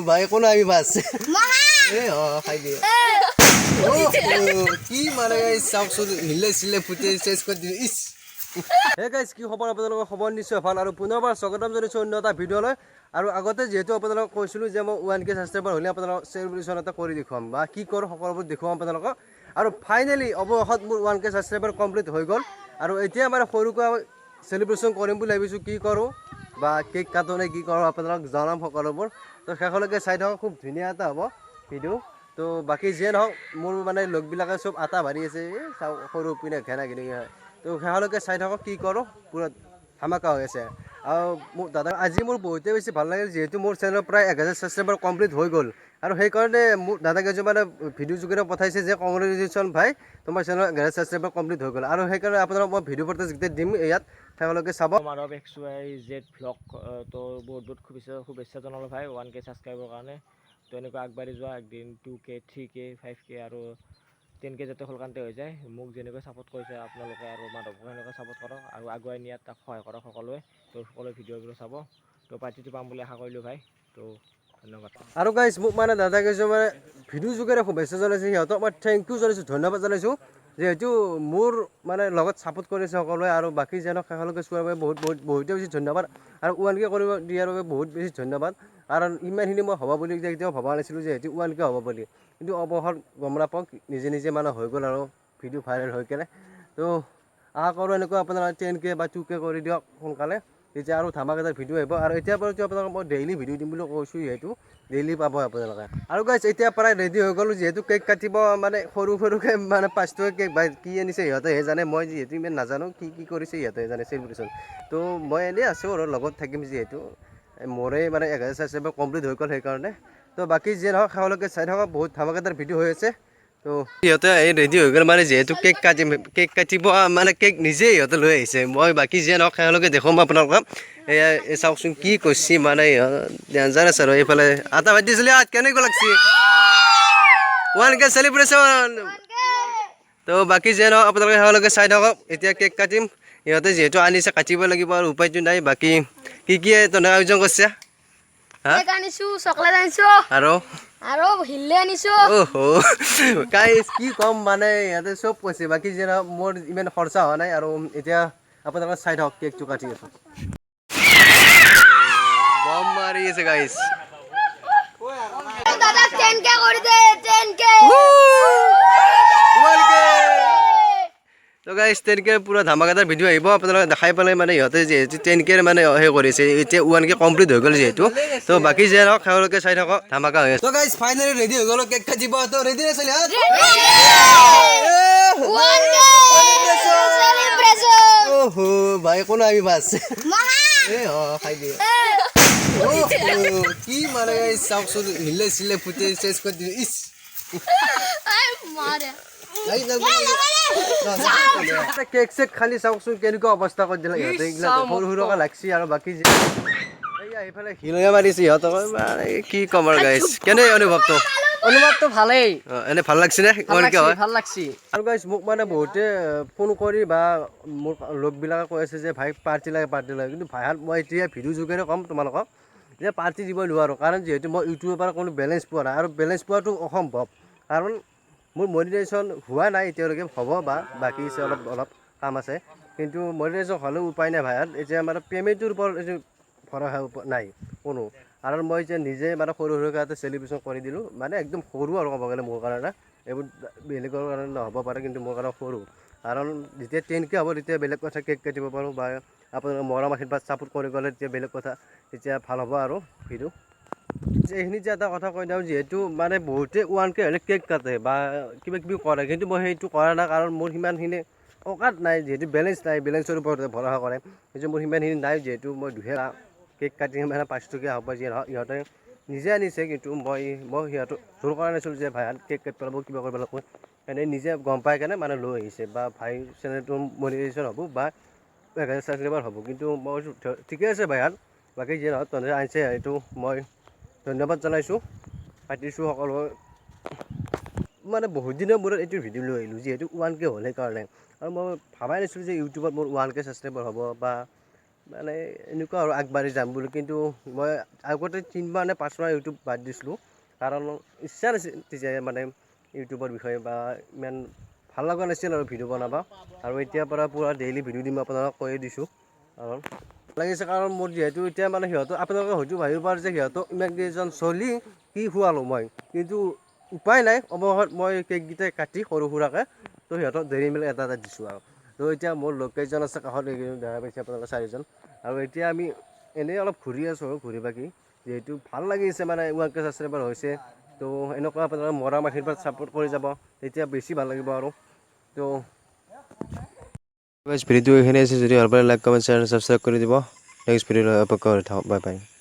ভাই, একো নাই, আমি বাছ। এই অ খাই দিয়ে। কি মানে চাওকচোন, হিলে চিলে ফুটি চেচ কৰি দিলে, ইচ। হে গাইজ, কি খবৰ আপোনালোকৰ? খবৰ নিশ্চয় ভাল আৰু পুনৰবাৰ স্বাগতম জনাইছোঁ অন্য এটা ভিডিঅ'লৈ। আৰু আগতে যিহেতু আপোনালোকক কৈছিলোঁ যে মই 1K subscriber হ'লে আপোনালোকক চেলিব্ৰেশ্যন এটা কৰি দেখুৱাম বা কি কৰোঁ সকলোবোৰ দেখুৱাম আপোনালোকক। আৰু ফাইনেলি অৱশেষত মোৰ 1K subscriber complete হৈ গ'ল আৰু এতিয়া মানে সৰুকৈ চেলিব্ৰেশ্যন কৰিম বুলি ভাবিছোঁ। কি কৰোঁ বা কেক কাটো নে কি কৰোঁ, আপোনালোকক জনাম সকলোবোৰ। তো শেষলৈকে চাই থাকক, খুব ধুনীয়া এটা হ'ব ভিডিঅ'। তো বাকী যিয়ে নহওক, মোৰ মানে লগবিলাকে চব আটা ভাৰি আছে। এই চাওক, সৰু পিনে ঘেনা ঘেনি হয়। তো শেষলৈকে চাই থাকক কি কৰোঁ, পূৰা ধামাকা হৈ আছে। আৰু মোৰ দাদা, আজি মোৰ বহুতেই বেছি ভাল লাগিল, যিহেতু মোৰ চেনেলৰ প্ৰায় 1000 ছাবস্ক্ৰাইবাৰ কমপ্লিট হৈ গ'ল। আৰু সেইকাৰণে মোৰ দাদা কেইজনমানে ভিডিঅ' যোগেৰে পঠাইছে যে কংগ্ৰেচুলেশ্যন ভাই, তোমাৰ চেনেলৰ 1000 ছাবস্ক্ৰাইবাৰ কমপ্লিট হৈ গ'ল। আৰু সেইকাৰণে আপোনালোক মই ভিডিঅ' ফুটেজ যেতিয়া দিম ইয়াত, তেওঁলোকে চাব। মাধৱ XYZ vlog, তো বহুত বহুত শুভেচ্ছা শুভেচ্ছা জনালোঁ ভাই 1K ছাবস্ক্ৰাইবৰ কাৰণে। তো এনেকুৱা আগবাঢ়ি যোৱা, একদিন 2K, 3K, 5K আৰু 10K যাতে সোনকালতে হৈ যায়। মোক যেনেকৈ ছাপোৰ্ট কৰিছে আপোনালোকে আৰু মাধৱকো সেনেকৈ ছাপোৰ্ট কৰক আৰু আগুৱাই নিয়াত তাক সহায় কৰক সকলোৱে। তো সকলোৱে ভিডিঅ'বোৰ চাব। তো পাৰ্টিটো পাম বুলি আশা কৰিলোঁ ভাই। তো ধন্যবাদ। আৰু গাইজ, মোক মানে দাদা কেইজনমানে ভিডিঅ' যোগেৰে শুভেচ্ছা জনাইছে, সিহঁতক মই thank U জনাইছোঁ, ধন্যবাদ জনাইছোঁ, যিহেতু মোৰ মানে লগত ছাপোৰ্ট কৰিছে সকলোৱে। আৰু বাকী যেনক শেষলৈকে চোৱাৰ বাবে বহুত বহুত বহুতেই বেছি ধন্যবাদ আৰু 1K কৰিব দিয়াৰ বাবে বহুত বেছি ধন্যবাদ। কাৰণ ইমানখিনি মই হ'ব বুলি কেতিয়াও ভবা নাছিলোঁ যে সেইটো 1K হ'ব বুলি। কিন্তু অৱশেষত গম নাপাওঁ, নিজে নিজে মানে হৈ গ'ল আৰু ভিডিঅ' ভাইৰেল হৈ কেনে। তো আশা কৰোঁ এনেকুৱা আপোনালোকে 10K বা 2K কৰি দিয়ক সোনকালে, তেতিয়া আৰু ধামাকাদাৰ ভিডিঅ' আহিব। আৰু এতিয়াৰ পৰা আপোনালোকক মই ডেইলি ভিডিঅ' দিম বুলি কৈছোঁ, যিহেতু ডেইলি পাব আপোনালোকে। আৰু গাইজ, এতিয়া প্ৰায় ৰেডি হৈ গ'লোঁ, যিহেতু কেক কাটিব মানে সৰু সৰুকৈ মানে 5 টকীয়া কেক বা কি আনিছে সিহঁতেহে জানে। মই যিহেতু ইমান নাজানো, কি কি কৰিছে সিহঁতেহে জানে চেলিব্ৰেশ্যন। তো মই এনেই আছোঁ আৰু লগত থাকিম, যিহেতু মোৰে মানে 1000 ছাবস্ক্ৰাইবাৰ কমপ্লিট হৈ গ'ল সেইকাৰণে। তো বাকী যিয়ে নহওক, শেষলৈকে চাই থাকক, বহুত ধামাকাদাৰ ভিডিঅ' হৈ আছে। তো সিহঁতে এই ৰেডি হৈ গ'ল, মানে যিহেতু কেক কাটিম, কেক কাটিব মানে কেক নিজে সিহঁতে লৈ আহিছে। মই বাকী যিয়ে নহওক, শেষলৈকে দেখুৱাম আপোনালোকক। এয়া এই চাওকচোন কি কৰিছে, মানে ডেঞ্জাৰ আছে। আৰু এইফালে আটা ভাত দিছিলে, কেনেকুৱা লাগছে 1K celebration? তো বাকী যিয়ে নহওক, আপোনালোকে শেষলৈকে চাই থাকক। এতিয়া কেক কাটিম, সিহঁতে যিহেতু আনিছে, কাটিব লাগিব আৰু উপায়টো নাই। বাকী কি কি তহঁতে আয়োজন কৰিছে হা? কেক আনিছো, চকলেট আনিছো। আৰু? আৰু হিল্লে আনিছো। অহ গাইজ, কি ক'ম, মানে ইয়াতে চব কৈছে। বাকী যে মোৰ ইমান খৰচা হোৱা নাই। আৰু এতিয়া আপোনালোকে চাই থাকক, কেকটো কাটি আছো, বম মাৰি আছে গাইজ। দাদা, 10K কৰি দে, 10K। 1K। তো গাইজ, 10K পূৰা ধামাকাদাৰ ভিডিঅ' আহিব, আপোনালোকে দেখাই পালে। মানে ইহঁতে যিহেতু 10Kৰ মানে সেই কৰিছে, এতিয়া 1K complete হৈ গ'ল যিহেতু। তো বাকী যে নহওক, শেষলৈকে চাই থাকক, ধামাকা হৈ আছে। তো গাইজ, ফাইনেলি ৰেডি হৈ গ'ল কেক কাটিব। তো ৰেডি আছে? 1K celebration. অহ ভাই, একো নাই, আমি বাছ। এই অ খাই দিয়ে। কি মানে চাওকচোন, হিলে চিলে ফুটি চেচ কৰি দিলে, ইচ। মাৰে। কেক চেক খালি চাওকচোন কেনেকুৱা অৱস্থা কৰি দিলে ইহঁতে। এইগিলা সৰু সৰুকৈ লাগছি। আৰু বাকী যে এইয়া এইফালে শিলঙীয়া মাৰিছে ইহঁতক, মানে কি ক'ম আৰু। গাইজ, কেনে অনুভৱটো? অনুভৱটো ভালেই। অ, এনে ভাল লাগছে নে? ভাল কেনেকুৱা লাগছি। হয়? ভাল লাগছি। আৰু গাইজ, মোক মানে বহুতে ফোন কৰি বা মোৰ লগবিলাকে কৈ আছে যে ভাই, পাৰ্টি লাগে, পাৰ্টি লাগে। কিন্তু ভাইহাত, মই এতিয়া ভিডিঅ' যোগেৰে ক'ম তোমালোকক যে পাৰ্টি দিব নোৱাৰোঁ, কাৰণ যিহেতু মই ইউটিউবৰ পৰা কোনো বেলেঞ্চ পোৱা নাই আৰু বেলেঞ্চ পোৱাটো অসম্ভৱ, কাৰণ মোৰ মনিটাইজেশ্যন হোৱা নাই এতিয়ালৈকে। হ'ব বা বাকী আছে, অলপ অলপ কাম আছে। কিন্তু মনিটাইজেশ্যন হ'লেও উপায় নাই ভাইহাত, এতিয়া মানে পে'মেণ্টটোৰ ওপৰত এইটো ভৰসা নাই কোনো। কাৰণ মই যে নিজে মানে সৰু সৰুকৈ এটা চেলিব্ৰেশ্যন কৰি দিলোঁ, মানে একদম সৰু আৰু ক'ব গ'লে মোৰ কাৰণে, এইবোৰ বেলেগৰ কাৰণে নহ'ব পাৰে, কিন্তু মোৰ কাৰণে সৰু। কাৰণ যেতিয়া 10K হ'ব তেতিয়া বেলেগ কথা, কেক কাটিব পাৰোঁ বা আপোনালোকে মৰম আশীৰ্বাদ ছাপোৰ্ট কৰি গ'লে তেতিয়া বেলেগ কথা, তেতিয়া ভাল হ'ব। আৰু ভিডিঅ' এইখিনিত যে এটা কথা কৈ দিওঁ, যিহেতু মানে বহুতে 1K হ'লে কেক কাটে বা কিবা কিবি কৰে, কিন্তু মই সেইটো কৰা নাই, কাৰণ মোৰ সিমানখিনি অকাত নাই, যিহেতু বেলেঞ্চ নাই। বেলেঞ্চৰ ওপৰত ভৰসা কৰে, কিন্তু মোৰ সিমানখিনি নাই, যিহেতু মই দুহেজাৰ কেক কাটি মানে 5 টকীয়া হ'ব যিয়ে নহওক, ইহঁতে নিজে আনিছে। কিন্তু মই সিহঁতক জোৰ কৰা নাছিলোঁ যে ভাই, কেক কাটিব লাগিব, কিবা কৰিব লাগিব। এনেই নিজে গম পাই কেনে মানে লৈ আহিছে বা ভাই, চেনেলটো মনিটাইজেশ্যন হ'ব বা 1000 ছাবস্ক্ৰাইবাৰ হ'ব। কিন্তু মই কৈছোঁ ঠিকে আছে ভাইহাত, বাকী যিয়ে নহওক, তহঁতে আনিছে, এইটো মই ধন্যবাদ জনাইছোঁ। পাতিছোঁ সকলো মানে বহুত দিনৰ মূৰত এইটো ভিডিঅ' লৈ আহিলোঁ, যিহেতু 1K হ'ল সেইকাৰণে। আৰু মই ভাবাই নাছিলোঁ যে ইউটিউবত মোৰ 1K ছাবস্ক্ৰাইবাৰ হ'ব বা মানে এনেকুৱা আৰু আগবাঢ়ি যাম বুলি। কিন্তু মই আগতে 3 মাহ নে 5 মাহ ইউটিউব বাদ দিছিলোঁ, কাৰণ ইচ্ছা নাছিল তেতিয়া মানে ইউটিউবৰ বিষয়ে বা ইমান ভাল লগা নাছিল আৰু ভিডিঅ' বনাব। আৰু এতিয়াৰ পৰা পূৰা ডেইলি ভিডিঅ' দিম, আপোনালোকক কৈয়ে দিছোঁ। কাৰণ লাগিছে, কাৰণ মোৰ যিহেতু এতিয়া মানে সিহঁতক, আপোনালোকে হয়তো ভাবিব পাৰে যে সিহঁতক ইমান কেইজন চলি কি খুৱালোঁ মই। কিন্তু উপায় নাই, অৱশেষত মই কেককেইটা কাটি সৰু সুৰাকৈ তো সিহঁতক ডেইৰী মিল্ক এটা এটা দিছোঁ। আৰু তো এতিয়া মোৰ লগ কেইজন আছে কাষত, এইকেইজন দেখা পাইছে আপোনালোকে, চাৰিজন। আৰু এতিয়া আমি এনেই অলপ ঘূৰি আছোঁ আৰু ঘূৰি বাকি, যিহেতু ভাল লাগিছে, মানে 1K subscriber হৈছে। তো এনেকুৱা আপোনালোকে মৰম আশীৰ্বাদ ছাপোৰ্ট কৰি যাব, তেতিয়া বেছি ভাল লাগিব। আৰু তো ভিডিঅ'টো এইখিনি আছে। যদি ভাল পালে লাইক, কমেণ্ট, শ্বেয়াৰ, ছাবস্ক্ৰাইব কৰি দিব। নেক্সট ভিডিঅ'লৈ অপেক্ষা কৰি থাকক। Bye bye.